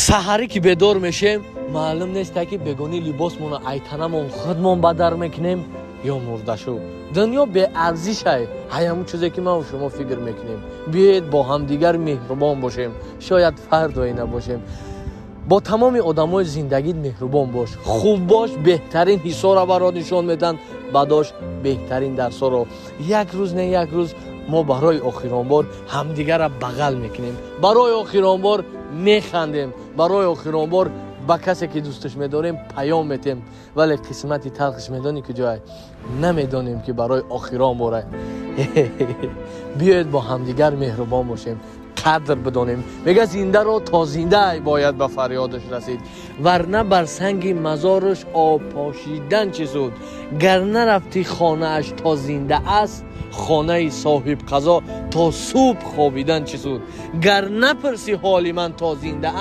Саҳарӣ ки бедор мешем, маълум неста, ки бегонӣ либосмона айтанамон худмон бадар мекунем ё мурдашу. Дунё беарзишай, ҳаямун чизе, ки ман шумо фикр мекунем. Биёед, бо ҳамдигар меҳрубон бошем, шояд фардое набошем. Бо тамоми одамои зиндагит меҳрубон бош, хуб бош, беҳтарин ҳиссоро барот нишон медиҳанд, бадош беҳтарин дарсҳоро. Як рӯз, не, як рӯз мо барои охирон бор ҳамдигарро бағал мекунем, барои охирон бор механдем, барои охирон бор ба касе, ки дӯсташ медорем, паём метем. Вале қисмати талхиш медонӣ куҷое? Намедонем, ки барои охирон бора. Биёед, бо ҳамдигар меҳрубон бошем, қадр бидонем. Мега, зиндаро то зиндаай бояд ба фарёдаш расид, варна бар санги мазораш об пошидан чӣ суд? Гар нарафтӣ хонааш то зинда аст, хонаи соҳибқазо то субҳ хобидан чӣ суд? Гар напурсӣ ҳоли ман то зинда.